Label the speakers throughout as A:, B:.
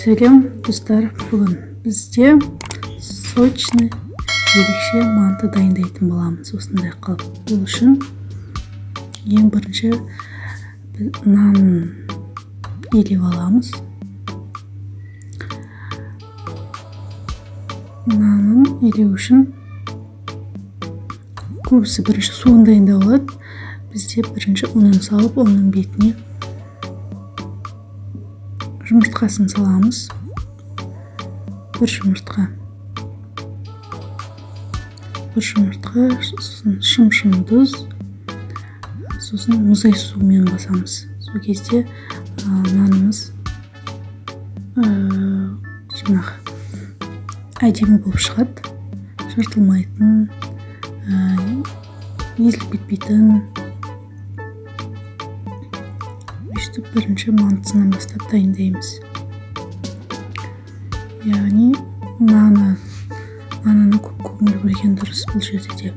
A: Сәлем, достар! Бүгін бізде сочный, ерекше манты дайындайтын боламыз. Осындай қылып. Ол үшін ең бірінші нан илеп аламыз. Нанын илеу үшін көбісі бірінші суын дайындап алады. Бізде бірінші ұнын салып, оның бетіне жұмыртқасын саламыз. Бір жұмыртқа. Бір жұмыртқа, сосын шым-шым тұз, сосын мұздай сумен басамыз. Сол кезде нанымыз жаңағы әдемі болып шығады, жыртылмайтын, езіліп кетпейтін. Өйстіп бірінші мантысынан бастап дайындаймыз. Яғни нанына көп көңіл бөлген дұрыс бұл жерде де.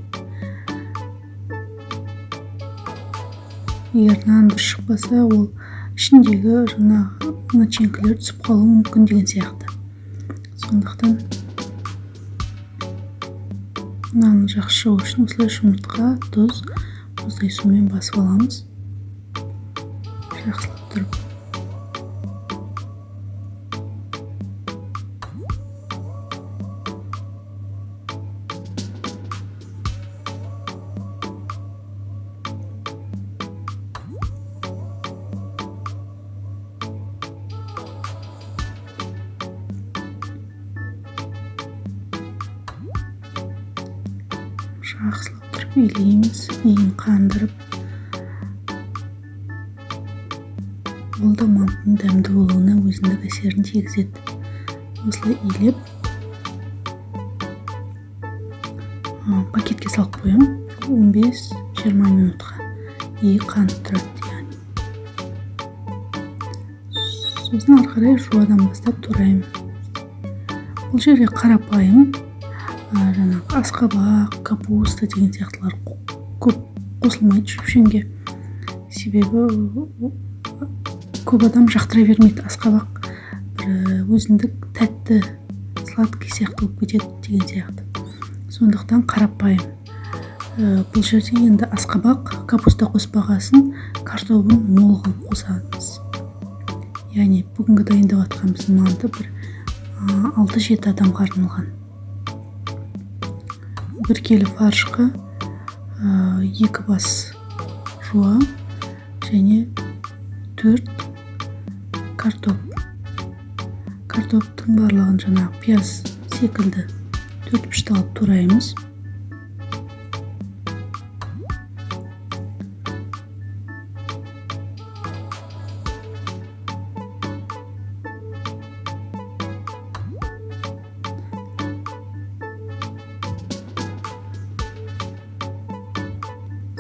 A: Егер нан дұрыс шықпаса, ол ішіндегі жаңағы начинкалер түсіп қалуы мүмкін деген сияқты. Сондықтан нан жақсы шығу үшін осылай жұмыртқа, тұз, мұздай сумен басып аламыз. Жақсылап тұрып. Жақсылап тұрып илейміз, иін қандырып. Ол да мантының дәмді болуына өзіндік әсерін тигізеді. Осылай илеп, пакетке салып қоямын 15-20 минутқа. И қанып тұрады, яғни. Сосын ары қарай жуадан бастап тураймын. Бұл жерде қарапайым, жаңағы асқабақ, капуста деген сияқтылар көп қосылмайды шөпшеңге. Себебі көп адам жақтыра бермейді. Асқабақ бір өзіндік тәтті, сладкий сияқты болып кетеді деген сияқты. Сондықтан қарапайым. Бұл жерде енді асқабақ, капуста қоспағасын картобын мол қылып қосамыз. Яғни бүгінгі дайындап жатқан біздің манты бір 6-7 адамға арналған. Бір келі фаршқа 2 бас жуа және 4 картоп. Картоптың барлығын жаңағы пияз секілді төрт пішталып тураймыз.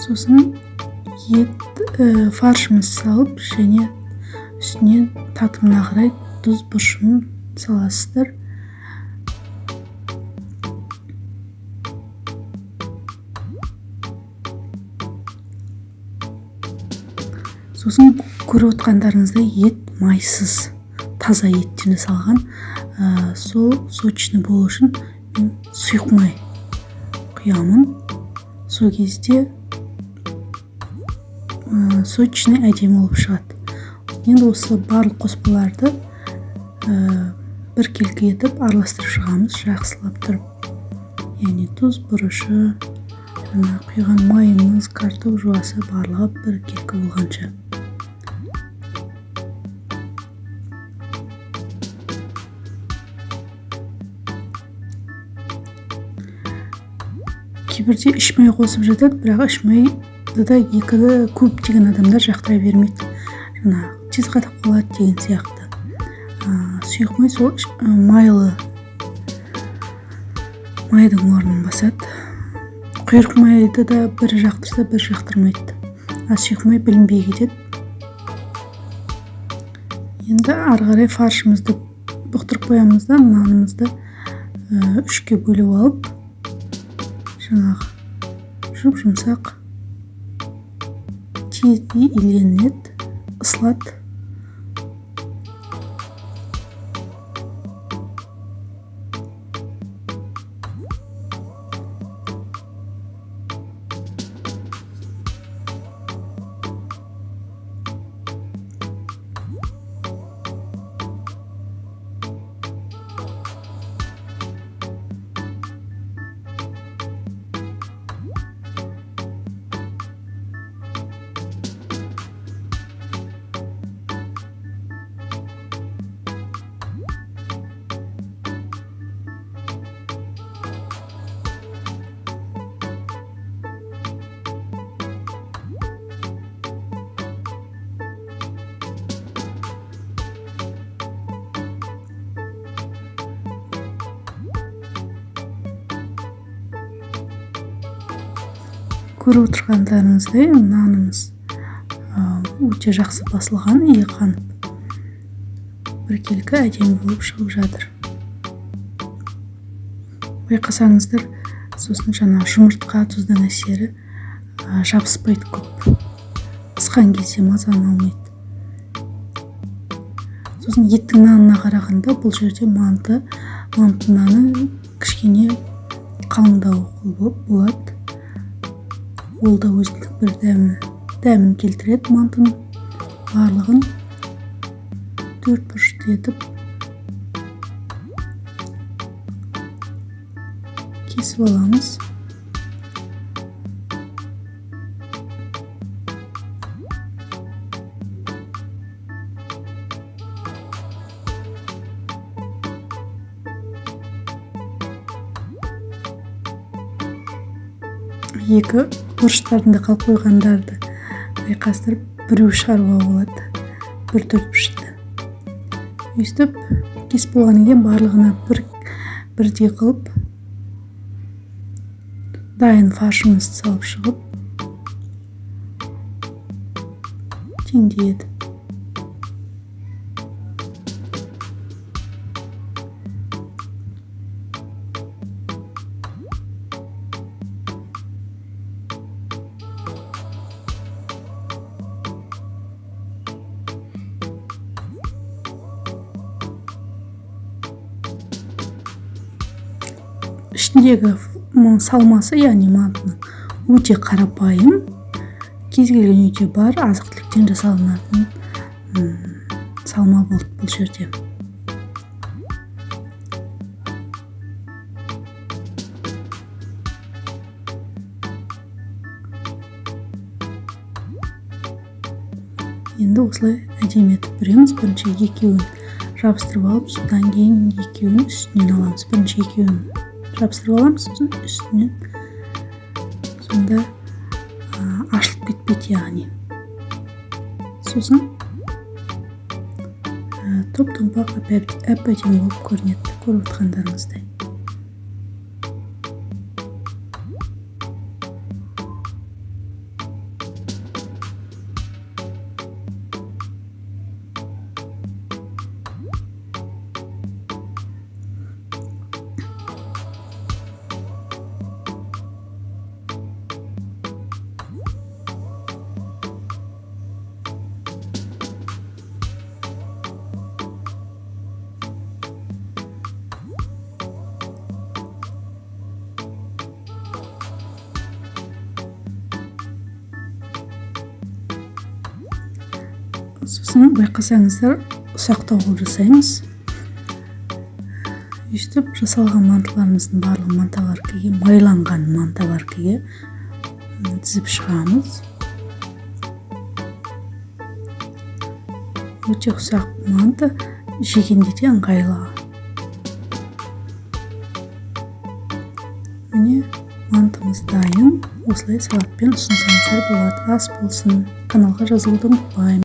A: Сосын ет, фаршымыз салып және үстіне татымына қарай тұз, бұрышын саласыздар. Сосын көріп отқандарыңыздай ет майсыз, таза еттен жасалған. Сол сочный болу үшін мен сұйық май құямын. Сол кезде сочный әдемі болып шығады. Енді осы барлық қоспаларды біркелкі етіп араластырып шығамыз, жақсылап тұрып. Яғни тұз, бұрышы, жаңа құйған майымыз, картоп жуасы барлығы біркелкі болғанша. Кейбірде іш май қосып жатады, бірақ іш майды да екі көптеген адамдар жақтыра бермейді. Жаңа тез қатып қалады деген сияқты. Сұйық май сол майлы майдың орнын басады. Құйрық майды да бір жақтырса, бір жақтырмайды. А сұйық май білінбей кетеді. Енді ары қарай фаршымызды бұқтырып қоямыз да, нанымызды үшке бөліп алып, жаңағы жұп-жұмсақ, тез иленеді, ысылады. Көріп отырғандарыңыздай, нанымыз өте жақсы басылған и қанып, біркелкі әдемі болып шығып жатыр. Байқасаңыздар, сосын жаңа жұмыртқа, тұздың әсері, жабыспайды көп, қысқан кезде мазаны алмайды. Сосын еттің нанына қарағанда бұл жерде манты наны кішкене қалыңдау болады. Ол да өзіндік бір дәмін келтіреді мантының. Барлығын төрт бұрышты етіп кесіп аламыз. Екі бұрыштарында қалып қойғандарды айқастырып біреу шығаруға болады, бір төрт бұрышты. Өйстіп кесіп болғаннан кейін барлығына бірдей қылып дайын фаршымызды салып шығып теңдей етіп ішіндегі салмасы, яғни мантының өте қарапайым, кез келген үйде бар азық-түліктен жасалынатын салма болды бұл жерде. Енді осылай әдемі етіп бүреміз. Бірінші екеуін жабыстырып алып, содан кейін екеуін үстінен аламыз. Бірінші екеуін жабыстырып аламыз, сосын үстінен, сонда ашылып кетпейді яғни. Сосын топ-томпақ әп-әдемі болып көрінеді, көріп отырғандарыңыздай. Сосын байқасаңыздар, ұсақтау қылып жасаймыз. Өйстіп жасалған мантыларымыздың барлығын мантоваркаге, майланған мантоваркаге тізіп шығамыз. Өте ұсақ манты, жегенде де ыңғайлы. Міне мантымыз дайын. Осылай салатпен ұсынсаңыздар болады. Ас болсын. Каналға жазылуды ұмытпаймын.